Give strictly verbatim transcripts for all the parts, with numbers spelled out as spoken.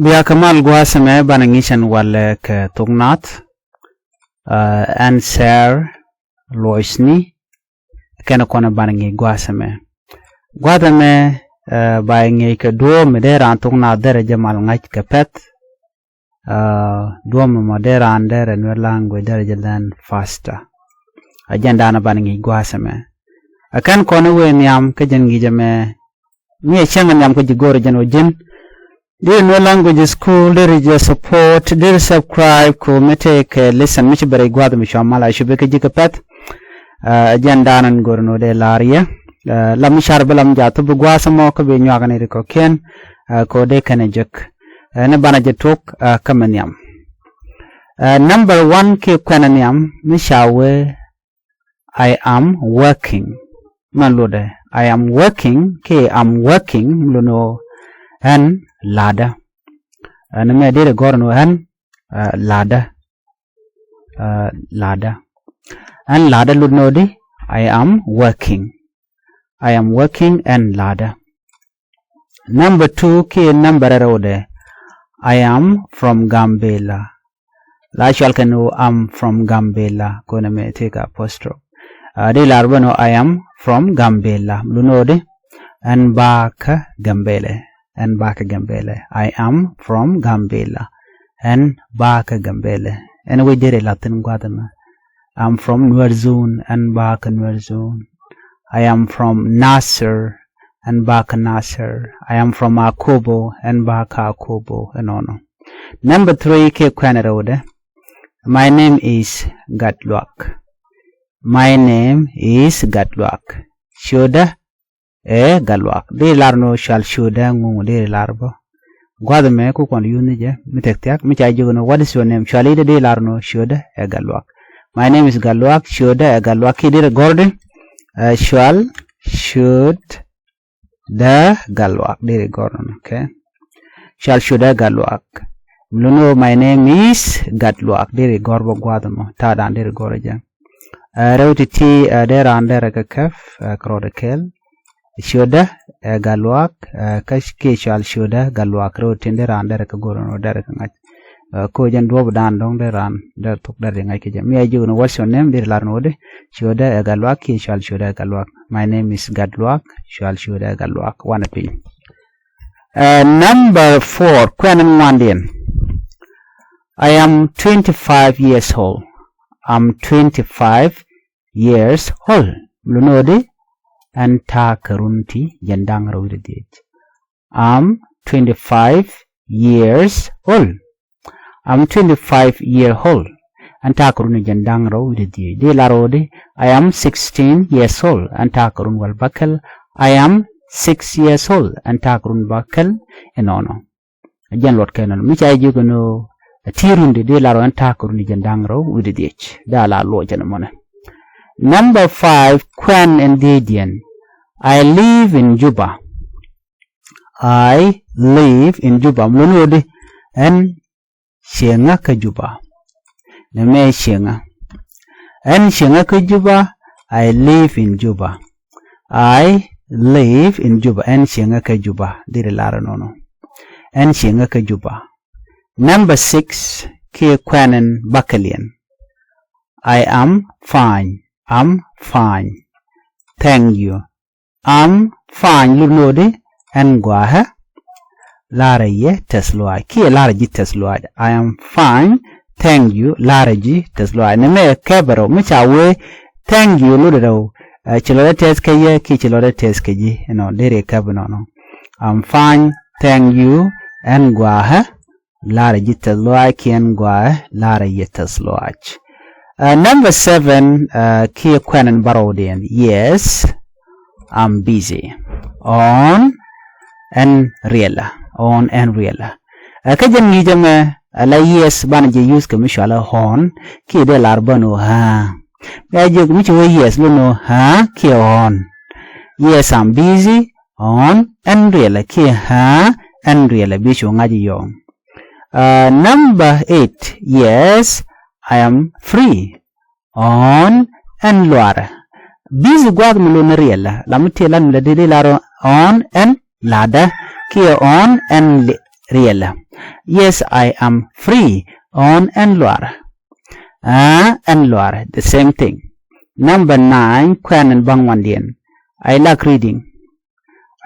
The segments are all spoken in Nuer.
Bia kɛ mal gua̱a̱th ɛmɛ banɛ ŋi̱i̱c ɛn walɛ kɛ thok nath. Ɛn sɛr luɔcni kɛn kɔn banɛ ŋi̱i̱c gua̱a̱th ɛmɛ. Gua̱a̱th ɛmɛ ba ŋi̱i̱c kɛ duɔ̱ɔ̱p mi dee raan thok nath derɛ jɛ mal ŋa̱c kɛ pɛ̈th. Duɔ̱ɔ̱p mɔ dee raan derɛ Nuer language derɛ jɛ learn faster. Ɛ jɛn da̱a̱n banɛ ŋi̱i̱c gua̱a̱th ɛmɛ. Ɛ kɛn kɔn wee nhiam kä jɛn ŋi̱i̱c ɛmɛ. Mi ɛ cäŋ nhiam kä ji̱ go̱o̱rɛ jɛn ɔ ji̱n. Dee Nuer language school dee rɛ jɛ support, dee rɛ subscribe kɛ mi tëëkɛ lesson mi ci bɛ rɛy gua̱a̱th mi cua mal a cupi kä ji̱ kɛ pɛ̈th. Ɛ jɛn da̱a̱n go̱o̱rɛ nɔ dee la̱r yɛ. La mi car bi lam jath bi gua̱a̱th mɔ kä bi nyuak ni ri kɔ̱kiɛn. Kɛ dee kɛn ɛ jek ni banɛ jɛ tok kä mi nhiam. Number one kiɛ kuɛn nhiam mi ca wee I am working. Mɛn lotdɛ I am working kiɛ am working mi lot ni ɣöö ɣän la̱tdä. Ɛn mɛ deri gɔ̱r ni ɣöö ɣän la̱tdä. La̱tdä. Ɣän la̱tdä lot ni ɣöö di I am working. I am working ɣän la̱tdä. Number two kiɛ number rɛwdɛ I am from Gambela. La cual kɛn ɣöö I'm from Gambela kɔnɛ mɛ tëëkɛ apostrophe. Dee lar bä ni ɣöö I am from Gambela mi lot ni ɣöö di ɣän bakä Gambela. Ɣän bakä Gambela. I am from Gambela. Ɣän bakä Gambela. Ɣän wec deri la̱th thi̱n gua̱a̱th ɛmɛ. I'm from Nuer Zone. Ɣän bakä Nuer Zone. I am from Nasir. Ɣän bakä Nasir. I am from Akobo. Ɣän bakä Akobo. Ɛnɔnɔ. Number three kiɛ kuɛn rɛwdɛ. My name is Gatluak. My name is Gatluak. Ciötdä ɛ Gatluak. Deri lar ni ɣöö cual ciötdä ŋuŋ deri lar bä. Gua̱th ɛmɛ ku kɔn yuth ni jɛ mi thia̱k thia̱k mi ca jiök ni what is your name? Cual i̱ dee deri lar ni ɣöö ciötdä ɛ Gatluak. My name is Gatluak. Ciötdä ɛ Gatluak kiɛ deri gɔ̱r di cual ciöt dä Gatluak deri gɔ̱r nɔ. Okay. Cual ciötdä Gatluak. Mi lot ni ɣöö my name is Gatluak deri gɔ̱r bä gua̱a̱th ɛmɔ ta̱a̱dan deri gɔ̱r jɛ. Rɛw ti̱ti̱ dee raan derɛ kɛ käp kɛ rɔɔdɛ kɛl. Ciötdä ɛ Gatluak kä kiɛ cual ciötdä Gatluak rɛw ti̱ti̱ dee raan derɛ kɛ go̱r nɔ derɛ kɛ ŋa̱c. Ko jɛn duɔ̱ɔ̱p dan dɔ̱ŋ dee raan derɛ thok derɛ ŋa̱c kɛ jɛ. Mi a jiök ni what's your name deri lar ni ɣöö di ciötdä ɛ Gatluak kiɛ cual ciötdä ɛ Gatluak. My name is Gatluak. Cual ciötdä ɛ Gatluak. Wanɛ piny. Number four kuɛn in ŋuandiɛn. I am twenty five years old. I'm twenty five years old. Mi lot ni ɣöö di ɣän ta̱a̱ kɛ run ti jiɛn da̱ŋ rɛw wi̱cdɛ dhieec. I'm twenty five years old. I'm twenty five year old. Ɣän ta̱a̱ kɛ run jiɛn da̱ŋ rɛw wi̱cdɛ dhieec. Dee lar ɣöö di I am sixteen years old. Ɣän ta̱a̱ kɛ run wäl bäkɛl. I am six years old. Ɣän ta̱a̱ kɛ run bäkɛl. Ɛnɔnɔ. Jɛn luɔt kɛn ɛnɔ mi ca jiök ni ɣöö ti run di dee lar ɣöö ɣän ta̱a̱ kɛ run jiɛn da̱ŋ rɛw wi̱cdɛ dhieec. Dee a la luɔc ɛn mɔnɛ. Number five kuɛn in dhiecdiɛn. I live in Juba. I live in Juba. Mi lot ni ɣöö di ɣän cieŋä kä Juba. Nɛmɛ cieŋä. Ɣän cieŋä kä Juba. I live in Juba. I live in Juba. Ɣän cieŋä kä Juba. Deri lar nɔnɔ. Ɣän cieŋä kä Juba. Number six kiɛ kuɛn in bäkɛliɛn. I am fine. I'm fine. Thank you. I'm fine lot ni ɣöö di ɣän gua̱a̱hä. La̱rä yɛ tɛth lɔaac kiɛ la̱rä ji̱ tɛth lɔaac. I am fine. Thank you. La̱rä ji̱ tɛth lɔaac. Nɛmɛ kɛpɛ rɛw mi ca wee thank you lot rɛw. Ci lɔcdä tɛth kä yɛ kiɛ ci lɔcdä tɛth kä ji̱. Ɛnɔ deri kɛp ɛnɔnɔ. I'm fine. Thank you. Ɣän gua̱a̱hä. La̱rä ji̱ tɛth lɔaac kiɛ ɣän gua̱a̱hä. La̱rä yɛ tɛth lɔaac. Number seven kiɛ kuɛn in bärɔwdiɛn. Yes, I'm busy. Ɣɔ̱ɔ̱n ɛn riɛlä. Ɣɔ̱ɔ̱n ɛn riɛlä. Kä jɛn ŋi̱i̱c ɛmɛ la yes banɛ jɛ use kɛ mi cualɛ ɣɔ̱ɔ̱n kiɛ dee lar bä ni ɣöö ɣää. Ŋɛ jiök mi ci wee yes lot ni ɣöö ɣää kiɛ ɣɔ̱ɔ̱n. Yes, I'm busy. Ɣɔ̱ɔ̱n ɛn riɛlä kiɛ ɣää ɛn riɛlä bi cu ŋa̱c yɔ̱ɔ̱ŋ. Number eight. Yes, I am free. Ɣɔ̱ɔ̱n ɛn luaarä. Busy gua̱a̱th mi lot ni riɛlä la mi tiɛ lat mi la dee dee lar ɣɔ̱ɔ̱n ɛn la̱tdä kiɛ ɣɔ̱ɔ̱n ɛn riɛlä. Yes, I am free. Ɣɔ̱ɔ̱n ɛn luaar. Aa, ɛn luaar, the same thing. Number nine, kuɛn ɛn ba̱ŋ wandiɛn. I like reading.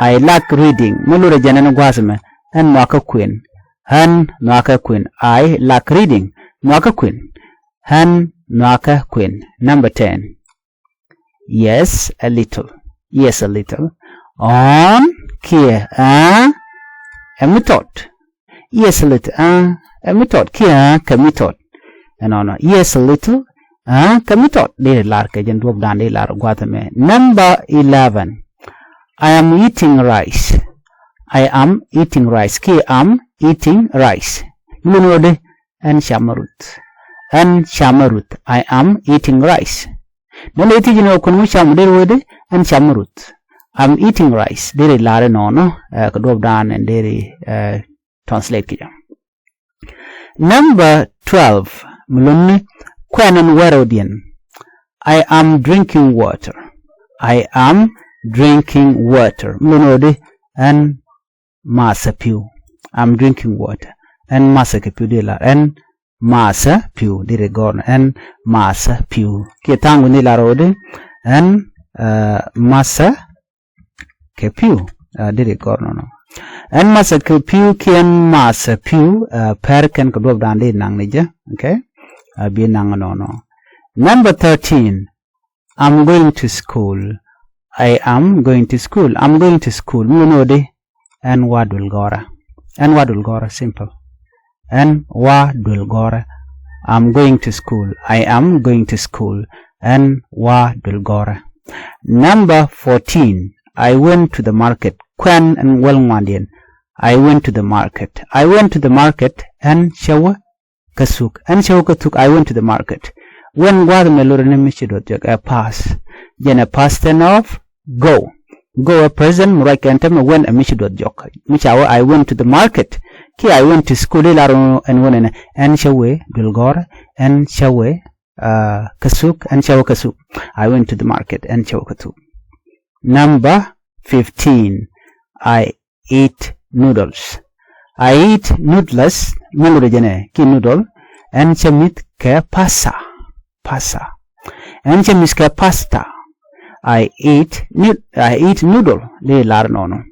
I like reading. Mi lurɛ jɛn ɛn gua̱a̱th ɛmɛ, ɛn nhɔakä kuën. Ɛn nhɔakä kuën. I like reading. Nhɔakä kuën. Ɛn nhɔakä kuën. Number ten. Yes, a little. Yes, a little. Ɣɔ̱ɔ̱n kiɛ ɣä ɛ mi tɔt. Yes, a little. Ɣä ɛ mi tɔt kiɛ ɣä kɛ mi tɔt. Ɛnɔnɔ. Yes, a little. Ɣä kɛ mi tɔt. Deri lar kɛ jɛn duɔ̱pdan deri lar gua̱a̱th ɛmɛ. Number eleven. I am eating rice. I am eating rice. Kiɛ am eating rice. Mi luni ɣöö di ɛn camä ruth. Ɛn camä ruth. I am eating rice. Nɛn dee thiec ni ɣöö kuɛn mi cam deri wee di ɛn camä ruth. I'm eating rice. Deri lar inɔnɔ, ɛ, kɛ duɔ̱pdan ɛn deri, ɛ, translate kɛ jɛ. Number twelve. Mi luni kuɛn ɛn wärä odiɛn. I am drinking water. I am drinking water. Mi luni ɣöö di ɛn mathä pi̱w. I'm drinking water. Ɛn mathä kɛ pi̱w deri lar. Ɛn mathä pi̱w deri gɔ̱r nɔ. Ɛn mathä pi̱w. Kiɛ tha̱a̱ŋ wi̱ni lar ɣöö di ɛn, ɛ, mathä kɛ pi̱w. Ɛ, deri gɔ̱r nɔnɔ. Ɛn mathä kɛ pi̱w kiɛ ɛn mathä pi̱w, ɛ, pɛr kɛn kɛ duɔ̱pdan deri naŋ ni jɛ. Okay? Ɛ, bi naŋ nɔnɔ. Number thirteen. I'm going to school. I am going to school. I'm going to school. Mi luni ɣöö di ɛn wa duël gɔ̱rä. Ɛn wa duël gɔ̱rä, simple. Ɛn wa duël gɔ̱rä. I'm going to school. I am going to school. Ɛn wa duël gɔ̱rä. Number fourteen. I went to the market. Kuɛn ɛn wäl ŋuandiɛn. I went to the market. I went to the market. Ɛn cä wä kä thuk. Ɛn cä wä kä thuk. I went to the market. Went gua̱a̱th ɛmɛ lurɛ ni mi ci duɔth jɔk, ɛ past. Jɛn ɛ past tense of go. Go ɛ present, mi ruac kɛn tämɛ, went ɛ mi ci duɔth jɔk. Mi ca wee I went to the market kiɛ I went to school, i̱ lar ɛn wä nɛnɛ. Ɛn cä wee duël gɔ̱rä. Ɛn cä wee, ɛ, kä thuk. Ɛn cä wä kä thuk. I went to the market. Ɛn cä wä kä thuk. Number fifteen. I eat noodles. I eat noodles. Mi lurɛ jɛn ɛ kiɛ noodle. Ɛn cä mi̱th kɛ pasta. Pasta. Ɛn cä mi̱th kɛ pasta. I eat noo-, I eat noodle. Deri lar nɔnɔ.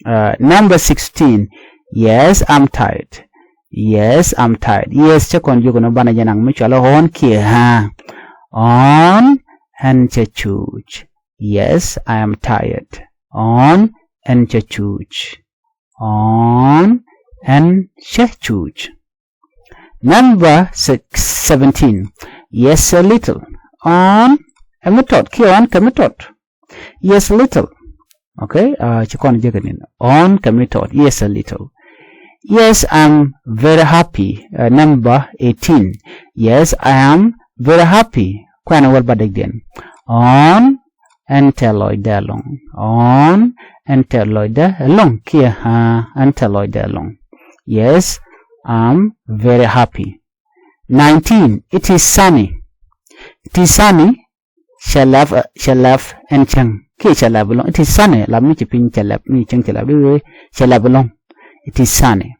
Ɛ, number sixteen. Yes, I'm tired. Yes, I'm tired. Yes, cä kɔn jiök ni banɛ jɛ naŋ mi cɔalɛ ɣɔ̱ɔ̱n kiɛ ɣä. Ɣɔ̱ɔ̱n ɛn cä cuuc. Yes, I am tired. Ɣɔ̱ɔ̱n ɛn cä cuuc. Ɣɔ̱ɔ̱n ɛn cä cuuc. Number six, seventeen. Yes, a little. Ɣɔ̱ɔ̱n ɛ mi tɔt kiɛ ɣɔ̱ɔ̱n kɛ mi tɔt. Yes, a little. Okay, ɛ, ci kɔn jek ɛ ni̱n. Ɣɔ̱ɔ̱n kɛ mi tɔt. Yes, a little. Yes, I am very happy. Ɛ, number eighteen. Yes, I am very happy. Kuɛn ɛ wäl bädäkdiɛn. Ɣɔ̱ɔ̱n ɛn tɛth lɔcdä ɛlɔ̱ŋ. Ɣɔ̱ɔ̱n ɛn tɛth lɔcdä ɛlɔ̱ŋ kiɛ ɣä ɛn tɛth lɔcdä ɛlɔ̱ŋ. Yes, I am very happy. Nineteen. It is sunny. It is sunny. Cɛ lɛp, ɛ, cɛ lɛp ɛn cäŋ kiɛ cɛ lɛp ɛlɔ̱ŋ. It is sunny. Lap mi ci piny cɛ lɛp, mi cäŋ cɛ lɛp. Di wee cɛ lɛp ɛlɔ̱ŋ. It is sunny.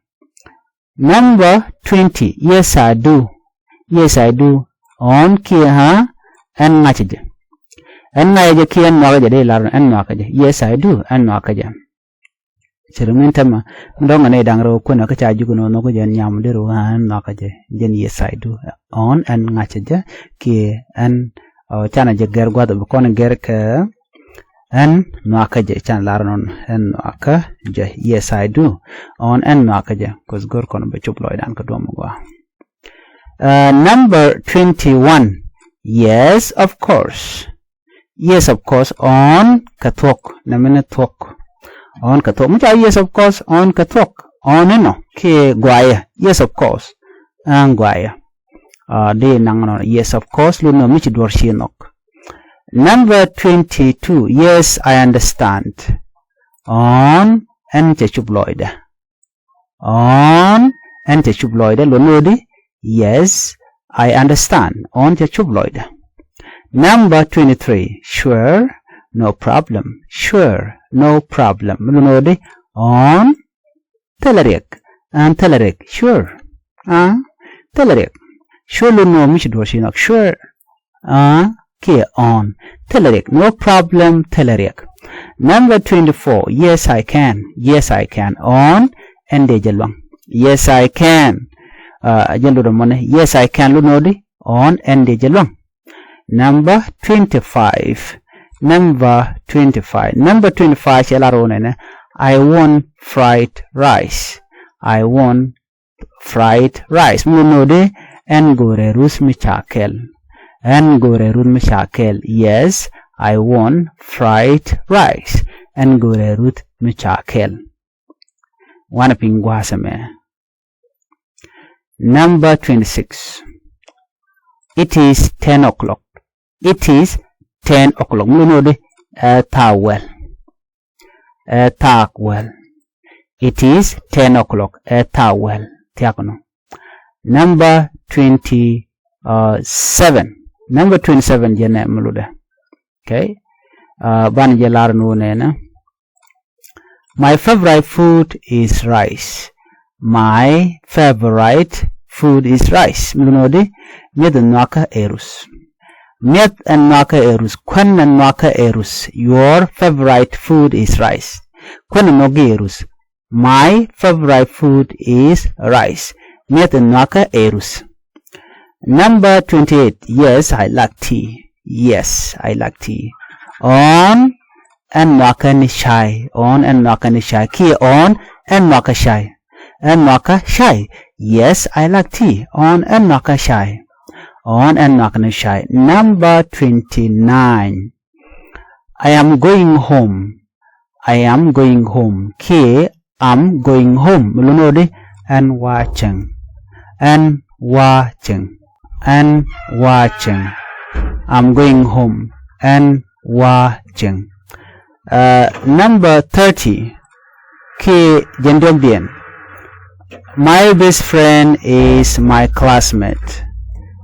Number twenty. Yes, I do. Yes, I do. Ɣɔ̱ɔ̱n kiɛ ɣä ɛn ŋa̱cä jɛ. Ɛn ŋa̱cä jɛ kiɛ ɛn nhɔakä jɛ, dee lar ɛn nhɔakä jɛ. Yes, I do. Ɛn nhɔakä jɛ. Cɛ ri min tämɛ mi dɔ̱ŋ ɛ nɛy da̱ŋ rɛw kuenɛ kä ca jiök ni ɣöö nhɔk jɛ ɛn nyam, deri ɣä ɛn nhɔakä jɛ. Jɛn yes, I do. Ɣɔ̱ɔ̱n ɛn ŋa̱cä jɛ kiɛ ɛn, ɔ, canɛ jɛ gɛr gua̱th bi kɔn gɛr kɛ ɛn nhɔakä jɛ, canɛ lar nɔn ɛn nhɔakä jɛ. Yes, I do. Ɣɔ̱ɔ̱n ɛn nhɔakä jɛ. Kuoth go̱r kɔn bɛ cop lɔcdan kä duɔ̱ɔ̱p mi gɔaa. Ɛ, number twenty-one. Yes, of course. Yes, of course. Ɣɔ̱ɔ̱n kɛ thuɔ̱k. Nɛmɛ ni thuɔ̱k. Ɣɔ̱ɔ̱n kɛ thuɔ̱k. Mi ca yes, of course. Ɣɔ̱ɔ̱n kɛ thuɔ̱k. Ɣɔ̱ɔ̱n inɔ kiɛ guayɛ. Yes, of course. Ɛn guayɛ. Ɛ, dee naŋ nɔ. Yes, of course. Lun nɔ mi ci duɔ̱r ci nhɔk. Number twenty-two. Yes, I understand. Ɣɔ̱ɔ̱n ɛn cɛ cop lɔcdä. Ɣɔ̱ɔ̱n ɛn cɛ cop lɔcdä. Lun nɔ di. Yes, I understand. Ɣɔ̱ɔ̱n cɛ cop lɔcdä. Number twenty-three. Sure, no problem. Sure, no problem. Lun nɔ di. Ɣɔ̱ɔ̱n thilɛ riɛk. Ɛn thilɛ riɛk. Sure. Aa, thilɛ riɛk. Sure, lun ni ɣöö mi ci duɔ̱ɔ̱r ci nhɔk. Sure. Aa, kiɛ on. Thilɛ riɛk. No problem, thilɛ riɛk. Number twenty-four. Yes, I can. Yes, I can. On, ɛn dee jɛ luaŋ. Yes, I can. Aa, jɛn lotdɛ mɔni. Yes, I can. Lun ni ɣöö di? On, ɛn dee jɛ luaŋ. Number twenty-five. Number twenty-five. Number twenty-five cɛ lar ɣöö nɛnɛ, I want fried rice. I want fried rice. Mi lun ni ɣöö di? Ɛn go̱o̱rɛ ruth mi ca kɛl. Ɛn go̱o̱rɛ ruth mi ca kɛl. Yes, I want fried rice. Ɛn go̱o̱rɛ ruth mi ca kɛl. Wanɛ piny gua̱a̱th ɛmɛ. Number twenty-six. It is ten o'clock. It is ten o'clock. Mi lun ni ɣöö di? Ɛ thaak wäl. Ɛ thaak wäl. It is ten o'clock. Ɛ thaak wäl. Thia̱k nɔ. Number twenty-seven. Number twenty-seven jɛn ɛ mi lotdɛ. Okay. Aa, banɛ jɛ lar ni ɣöö nɛnɛ, my favorite food is rice. My favorite food is rice. Mi lun ni ɣöö di? Mi̱eth in nhɔakä ɛ ruth. Mi̱eth in nhɔakä ɛ ruth. Kuän in nhɔakä ɛ ruth. Your favorite food is rice. Kuän in nhɔk ɛ ruth. My favorite food is rice. Mi̱eth in nhɔakä ɛ ruth. Number twenty-eight. Yes, I like tea. Yes, I like tea. On, ɛn nhɔakä ni cay. On, ɛn nhɔakä ni cay. Kiɛ on, ɛn nhɔakä cay. Ɛn nhɔakä cay. Yes, I like tea. On, ɛn nhɔakä cay. On, ɛn nhɔakä ni cay. Number twenty-nine. I am going home. I am going home. Kiɛ I'm going home. Mi lun ni ɣöö di? Ɛn wa cieŋ. Ɛn wa cieŋ. Ɛn wa cieŋ. I'm going home. Ɛn wa cieŋ. Aa, number thirty. Kiɛ jɛn diɔ̱kdiɛn. My best friend is my classmate.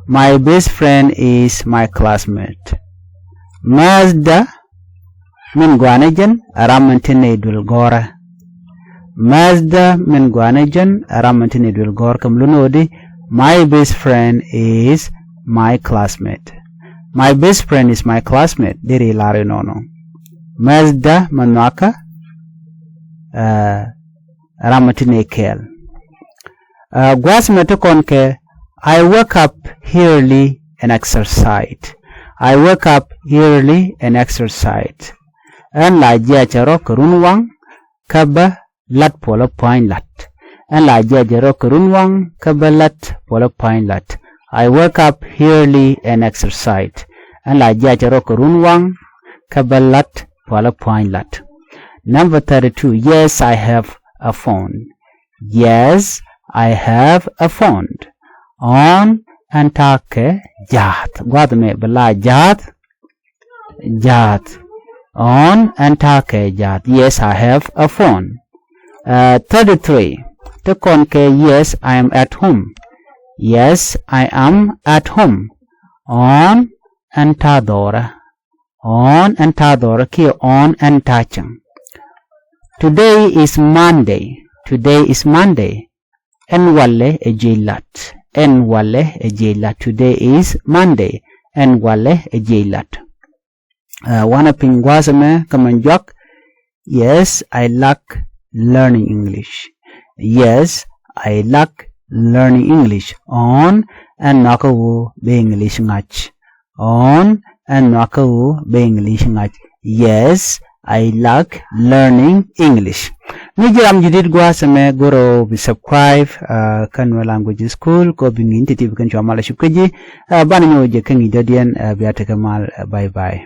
My best friend is my classmate. Määthdä min gɔaa ni jɛn ɛ ram min te nɛy duël gɔ̱rä. Määthdä min gɔaa ni jɛn ɛ ram min te nɛy duël gɔ̱rä. Kɛ mi lun ni ɣöö di? My best friend is my classmate. My best friend is my classmate. Deri lar inɔnɔ. Määthdä min nhɔakä, aa, ram mi te nɛy kɛɛl. Aa, gua̱a̱th ɛmɛ te kɔn kɛ, I wake up early and exercise. I wake up early and exercise. Ɛn la jiakä rɔ kɛ runwaŋ kä bä la̱t puɔlä pua̱ny la̱t. Ɛn la jiakä rɔ kɛ runwaŋ kä bä la̱t puɔlä pua̱ny la̱t. I wake up early and exercise. Ɛn la jiakä rɔ kɛ runwaŋ kä bä la̱t puɔlä pua̱ny la̱t. Number thirty-two. Yes, I have a phone. Yes, I have a phone. On, ɛn ta̱a̱ kɛ jaath. Gua̱a̱th ɛmɛ bi la jaath. Jaath. On, ɛn ta̱a̱ kɛ jaath. Yes, I have a phone. Aa, thirty-three. Te kɔn kɛ, yes, I am at home. Yes, I am at home. On, ɛn ta̱a̱ dhɔrä. On, ɛn ta̱a̱ dhɔrä kiɛ on, ɛn ta̱a̱ cieŋ. Today is Monday. Today is Monday. Ɛn walɛ ɛ jiɛc la̱t. Ɛn walɛ ɛ jiɛc la̱t. Today is Monday. Ɛn walɛ ɛ jiɛc la̱t. Aa, wanɛ piny gua̱a̱th ɛmɛ kä min juak. Yes, I like learning English. Yes, I like learning English. On, ɛn nhɔakä ɣöö bɛ English ŋa̱c. On, ɛn nhɔakä ɣöö bɛ English ŋa̱c. Yes, I like learning English. Mi ji̱ ram ji̱ di̱t gua̱a̱th ɛmɛ, go̱rɛ ɣöö bi subscribe, aa, kä Nuer Language School, kɛ ɣöö bi ŋi̱i̱c ti̱ti̱ bi kɛn cua mal a cup kä ji̱. Aa, banɛ nyɔk jɛ kä ŋi̱i̱c dɔ̱diɛn, aa, bia tekɛ mal, aa, bye bye.